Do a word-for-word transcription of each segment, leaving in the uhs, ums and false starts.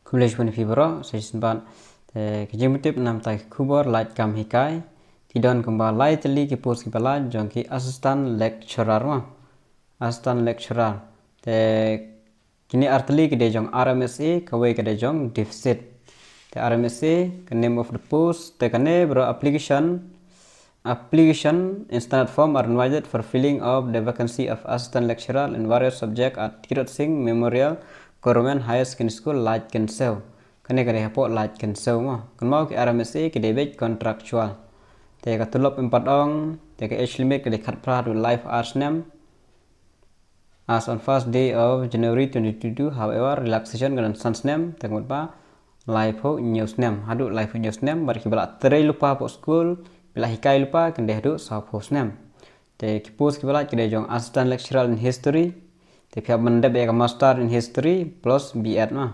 Khublei shibun ïa phi baroh, sa shisien pat. Te ki jingpyntip namar ki khubor lait kam hikai. Ki don kumba lai tylli ki post kiba lait jong ki assistant lecturer ma. Assistant lecturer. Te kine ar tylli ki dei jong R M S A, kawei ka dei jong deficit. Te R M S A, ka name of the post, te kane baroh application, application in standard form are invited for filling of the vacancy of assistant lecturer in various subject at Tirot Sing Memorial Government Higher Secondary School, Laitkynsew. Kane ka dei hapoh Laitkynsew ma. Kynmaw ki R M S A ki dei beit contractual. Te ka tulop ym pat ong, te ka age limit ka dei khatphra haduh laiphew ar snem. As on first day of January twenty twenty-two, however, relaxation ka don san snem, te ka mut ba laiphew hynñiew snem, haduh laiphew hynñiew snem, bad kiba la trei lypa hapoh skul, ba la hikai lypa, kin dei haduh sawphew snem. Te ki post kiba lait ki dei jong assistant lecturer in history, te phi hap ban dep ïa ka master in history plus B Ed ma.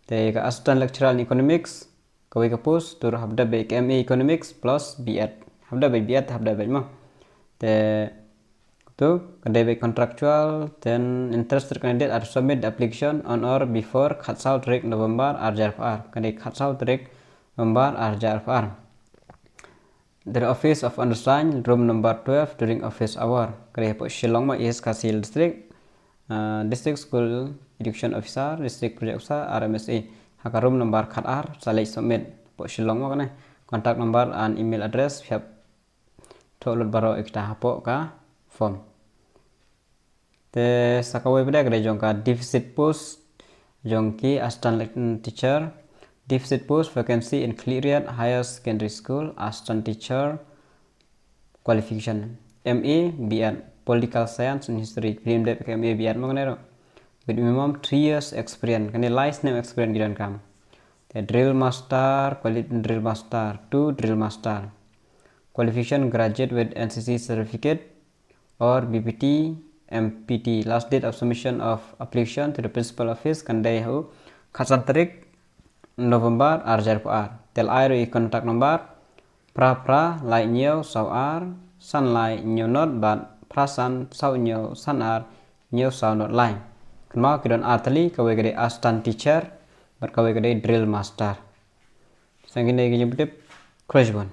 Te ka assistant lecturer in economics, kawei ka post, to ruh hap dep beit ka M A Economics plus B Ed. Hap dep beit B Ed, hap dep beit ma. Te to ka dei beit contractual, then interested candidate are to submit the application on or before khatsaw tarik November ar hajar arphew ar. Ka dei khatsaw tarik November ar hajar arphew ar. The office of undersigned, room number twelve during office hour. Ka dei hapoh Shillong ma, East Khasi Hills District. Uh, District School Education Officer, District Project Officer, R M S A. Ha ka room number khatar, sa leit submit. Hapoh Shillong ma kane. Contact number and email address, phi hap thoh lut baroh ïa kita hapoh ka form. Te sa kawei pat ka dei jong ka deficit post jong ki assistant lec-, teacher. Deficit post vacancy in Khliehriat Higher Secondary School, assistant teacher, qualification M A B Ed, political science and history, phi dep ka M A B Ed ma kane ruh. With minimum three years experience, kane lai snem experience ki donkam. Te drill master, quali-, drill master, two drill master. Qualification graduate with N C C certificate or B P T, M P T. Last date of submission of application to the principal office kan dei ha u khatsan tarik November ar hajar arphew ar. Te la ai ruh ïa contact number phra phra lai hynñiew saw ar san lai hynñiew nod bad phra san saw hynñiew san ar hynñiew saw nod lai. Kynmaw ki don ar tylli, kawei ka dei assistant teacher bad kawei ka dei drill master. Sa kine ki jingpyntip, khublei shibun.